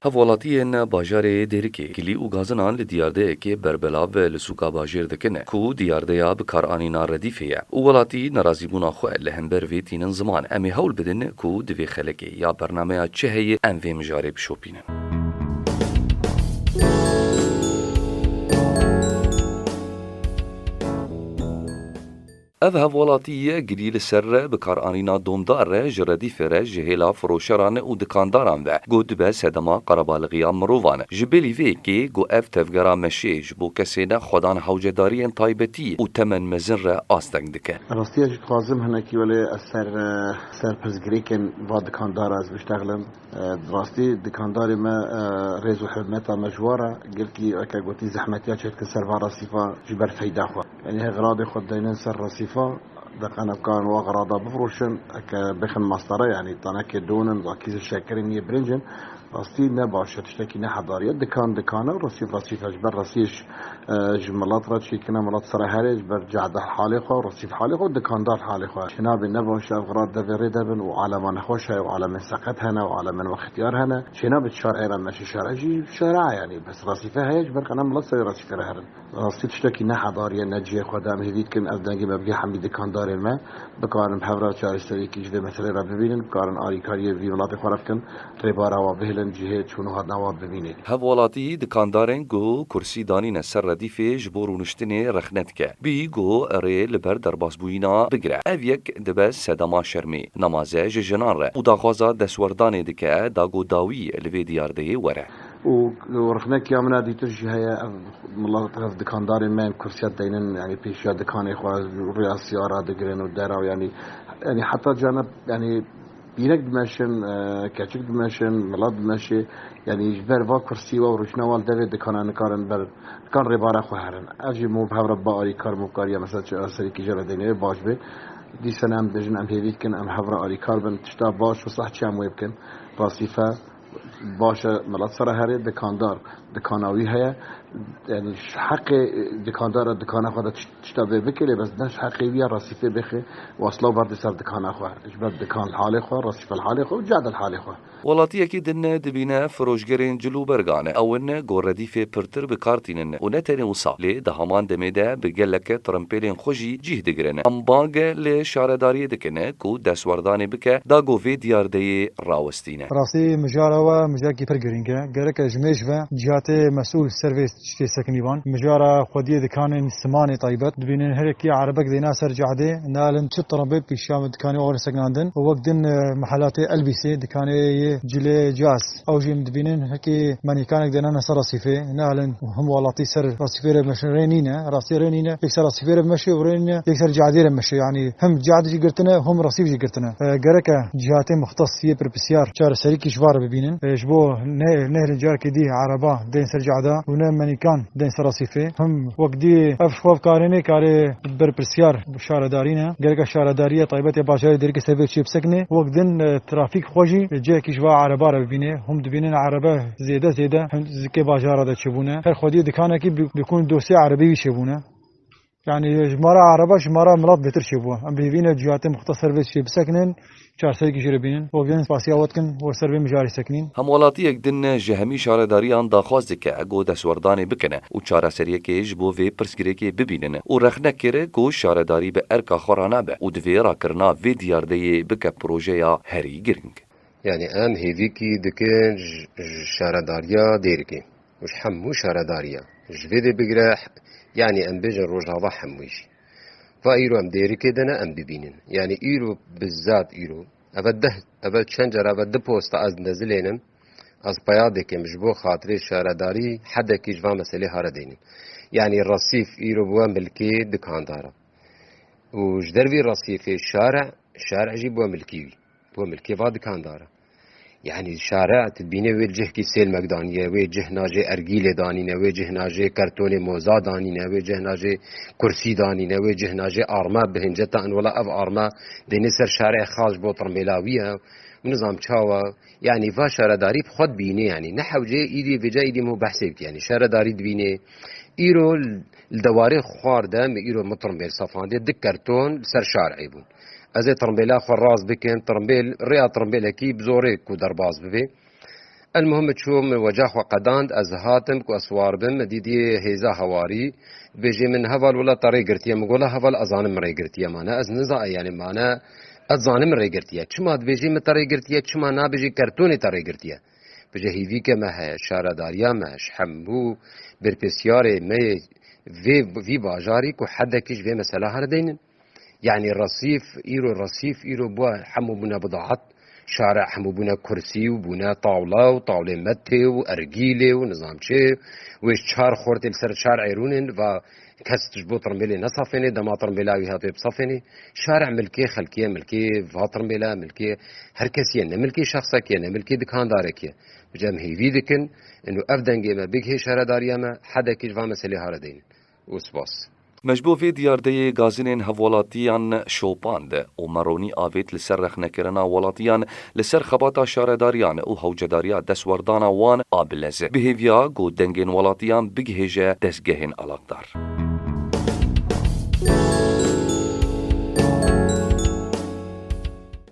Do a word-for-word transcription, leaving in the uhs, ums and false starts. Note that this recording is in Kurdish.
Hevwelatiyên bajarê Dêrikê kilî û gazinan li diyardeyekê berbelav li sûka bajêr dikin ku diyardeya bikaranîna redîfê ye û welatî nerazîbûna xwe li hember vê tînin ziman. Em ê hewl bidin ku di vê xelekê ya bernameya Çi heye em vê mijarê bişopînin. Ev hevwelatî ye girî li ser bikaranîna domdar re ji redîfê re ji hêla firoşeran û dikandaran ve, ku dibe sedema qerebalixiya mirovan. Ji bilî vê yekê ku ev tevgera meşê ji bo kesê ne xwedan hewcedariyên taybetî û temen mezin re asteng dike. Rastiya jî dixwazim hinekî welê ez ser, e, ser pirsgirêkên va dikandara ez biştexlim. E, rastî dikandarê me, e, rêz û hurmeta me ji wa re, gelkî weke gotî zehmetiya çêdikin ser va resîfa ji ber feyda xwe. Yanî hê xiradê xwe deynin ser resîfa, deqene bikarin wa xirada bifroşin, eke bixin mastara, yanî tanekê don in, zakîzê şekirin yê birinc in, rastî ne baş e, tiştekî ne hedar e. Dikan dikan e, resîf resîf e, ji ber resîf, e, ji milet re çêkine, milet sere herê, ji ber cehde halê xwe, resîf halê xwe, dikandar halê xwe. Çênabê ne baş e, ev xirad devê rê de bin û alema nexweş heye û alemên seqet hene û alemên wextiyar hene. Çênabê şarê re meşe, şare jî şare, yanî bes resîfe heye, ji ber qene milet serê resîfê re herin. Rastî tiştekî ne hedar e, ne cihê xwe de. Em hêvî dikin ev dengê me bigê hemî dikandarên me, bikarin bi hev re çareseriyekî ji vê meselê re bibînin, bikarin alîkariyê vî welatê xwe re bikin, rêbara wa bihêlin, cihê çûn û hatina wa bimîne. Hevwelatî dikandarên ku kursî danîne ser redîfê ji bo rûniştinê rexne dike. Bî ku rê li ber derbasbûyîna bigire. Ev yek dibe sedema şermê, nemaze ji jinan re û daxwaza destwerdanê dike da ku dawî li vê diyardeyê were. Û, û rexnekiya min a dîtir jî heye, ev milet, ev dikandarên me yên kursiya deynin, yanî pêşiya dikanê xwe rûya siyara digirin û dera û yanî, yanî heta cana, yanî pîrek dimeşin, e, keçik dimeşin, milet dimeşe, yanî ji ber va kursî wa û rûşna wa li devê dikana nikarin ber, nikan rêbara xwe herin. Ev jî mû bi hev re ba alîkar mûkariya mesela çi serî kîje re deynê baş be. Dîsa em dijin, em hêvî dikin, em hev re alîkar bin, tişta baş û seh çi em wê bikin. Rasîfe, baş e, milet sere herê, dikandar, dikana wî heye. Yanî ji heqê dikandara dikana xwe de tiş-, tişta vê bike, lê bes ne ji heqê wî ya resîfê bêxê û esla berdê ser dikana xwe. Ji ber dikan li halê xwe, resîfe li halê xwe û cade li halê xwe. Welatiyekî din dibîne firoşgerên cil û bergan. Ew in ku redîfê pirtir bi kar tînin û ne tenê wisa, lê di heman demê de bi gelek tirimpêlên xwe jî cih digirin. Em bang li şaredariyê dikin ku destwerdanê bike da ku vê diyardeyê rawestîne. Rastî mijara we mijarekî pir girîng e. Gerek e ji mêj ve cihatê mesûl ser vê tiştê sekinî ban. Mijara xwediyê dikanên simanê taybet. Dibînin her yekî erebek deyna ser cadê, nalin çi tirimbêl pîşiya me dikanê oxirî sekinandin. Û wek din, e, mehelatê Elbîsê, dikanê yê cilê caz. Ew jî em dibînin hekî menîkanek dênane ser resîfê, nalin him welatî ser resîfê re meşin rê nîne, rastî rê nîne, yek ser resîfê re meşê û rê nîne, yek ser cadê re meşê. Yanî him cad jî girtine, him resîf jî girtine. E, gerek e cihatê muxtes yê pirpisyar çareserîkî ji va re bibînin. E, ji bo ne, nehêlin carekê dî ereba dên ser cada û ne menîkan dên ser resîfê. Him wek dî ev ji xwe karê nê, karê berpirsiyar şaredarî ne. Gerek e şaredariya taybet ya bajarê Dêrikê ser vê çê bisekine. Wek din, e, trafîk xwe jî cihekî ji va ereba re bibîne. Hûn dibînin erebe zêde zêde him zikê bajara de çêbûne. Her xwediyê dikanekî bi, bi kun dosyê erebî wî çêbûne. Yanî ji me re erebe, ji me re milet bêtir çêbû. Em bi hêvî ne cihatê muxtes ser vê çê bisekinin. Çareseriyekî jê re bînin. Wek din spasiya we dikin, we ser vê mijarê sekinîn. Hemwelatiyek din ji hemî şaredariyan daxwaz dike ku destwerdanê bikin û çareseriyekê ji bo vê pirsgirêkê bibînin û rexne kir ku şaredarî bi erka xwe re nabe û divê rakirina vê diyardeyê bike projeya herî girîng. Yanî em hêvîkî dikin ji, ji şaredariya Dêrikê û ji hemû şaredariya. Ji vê dê bigire, yanî em bêjin Rojava hemû jî. Va îro em Dêrikê de ne, em bibînin. Yanî îro bizat îro. Eve deh, eve çend cara, eve du posta ez nezilênim. Ez peya dikim ji bo xatirê şaredarî hedekî ji van meselê hare deynin. Yanî resîf îro bûye milkê dikandara. Û ji dervî resîfê şare, şare jî bûye milkî wî. Bûye milkê va dikandara. Yanî şare, tu dibînî wê cihkî sêlmek danîne, wê cih najê ergîlê danîne, wê cih najê kertonê moza danîne, wê cih najê kursî danîne, wê cih najê arme bihince ta in wela ev arme dênê ser şarê xas ji bo tirmêla wî ye. Min nizam çawa, yanî va şaredarî bi xwe dibînê, yanî ne hewcê îdî vêca îdî min behsê bikî, yanî şaredarî dibînê. Îro li dewarê xwar de min îro min tirmbêl sefandê, du kerton li ser şarê bûn. Ez ê tirmbêla xwe rast bikim, tirmbêl, rêya tirmbêlekî bi zorê ku derbas bibe. El muhim çûm weca xwe qedand, ez hatim ku ez siwar bim, dîdî hêza hewarî, dibêjê min heval wela te rê girtiye, min gola heval ez zanim min rê girtiye, mane ez niza, yani mane ez zanim min rê girtiye. Çima dibêjê min te rê girtiye, çima nabêjê kertonê te rê girtiye? Bije hêvîke me heye, şaredariya me, ji hemû berpirsyarê me yê vê, vî bajarî ku hedekî ji vê mesela here deynin. Yani resîf, îro resîf, îro bû hemû bûne bidaat. Şare hemû bûne kursî û bûne tawla û tawlê metê û ergîlê û nizam çê. Wê çar xortê li ser çar êrûnên va kes ji bo tirmbêlê nesafênê, dema tirmbêla wî hatê bisafênê. Şare milkê xelkê, milkê va tirmbêla, milkê her kesî ye, ne milkê şexsekê, ne milkê dikandarekê. Bi cem hêvî dikin, ino ev dengê me bigihê şaredariya me, hedekî ji va meselê hare deynin. Û spas. Me ji bo vê diyardeyê gazinên hevwelatiyan şopand û me ronî avêt li ser rexnekirina welatiyan li ser xebata şaredariyan û hewcedariya destwerdana wan a bilez, bi hêviya ku dengên welatiyan bigihêje destgehên alaqdar.